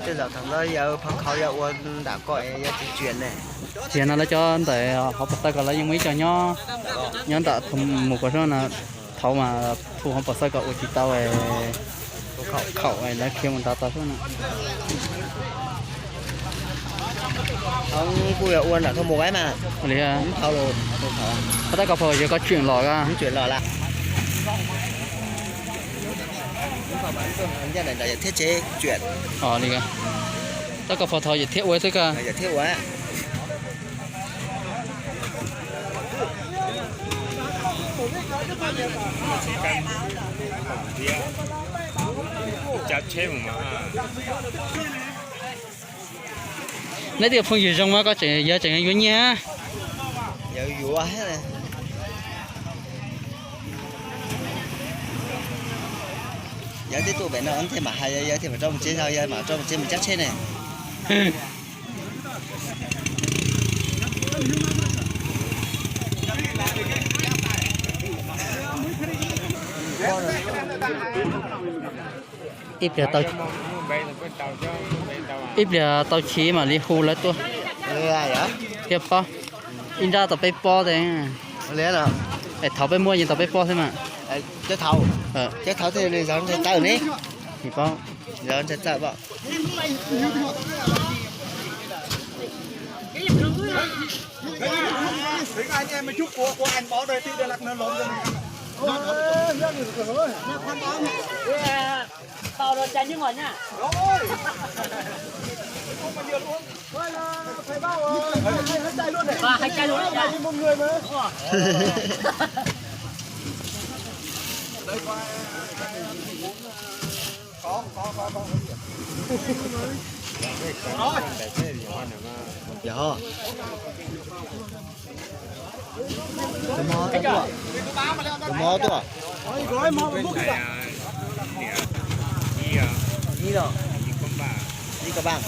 Tej zaum thaum ntawd yawg Phaj Khau yog ua nram ko es yawg tsis tsim ne. Tiam no lawv cov ntawm hauv Pov Xawj ko lawv yeej muaj ib co nyob, nyob nram mus kom sub no, thaum mas hu hauv Pov Xawj ko ua tsis tau, khaum lawv khiav mus nrad tau sub no. Kuj yog ua nram thaj mus mas. Li, tab koj phau yog koj tsim los, tsim los lawm. Thiab tsev tsuam. Tab koj phau thaum yawm thiab ua xwb koj. Yawm thiab ua. Neb twb yog phooj ywg zoo mas koj tseem, yawg tseem yuav nyiaj. Yawg yuav, yawg twb tuaj pem no thiaj mam hais, yawg thiaj mam rov mus tsev, yawg mam rov mus tsev mus cab tsheb ne. Ib pliag tau, ib pliag tau chiv mam li hu lawv tuaj thiaj paub. Ib nrab tau peb pob thiab. Es thaum peb muab yeej tau peb pob thiab mas. Cov thaum, cov thaum thiaj li zov ntshai tawm ne. Tsis paub. Zov ntshai tawm pom. Yog. Tus mov tuaj. Ib los, ib koj npaj.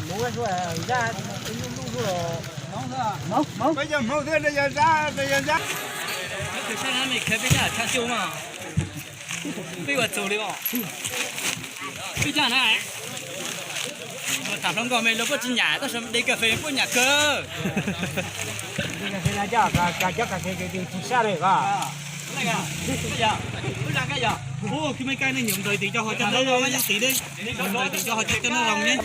Peb cov Hmoob thiab, yog Zab, yog Zab. Peb cov Hmoob thiab, yog Zab. Peb cov Hmoob thiab, yog Zab. Peb cov Hmoob thiab, yog Zab. Peb ua txus li os. Peb cov na, tham hluas nkauj me luag puab tsis nyam, tab sis de kas fes puab nyam kawg. Cov kas fes tsis sab li os. Ub, kis me kais neeg nyuam ntawd tim cov ho coj nab zoo ne, tim cov ho coj nab zoo ne.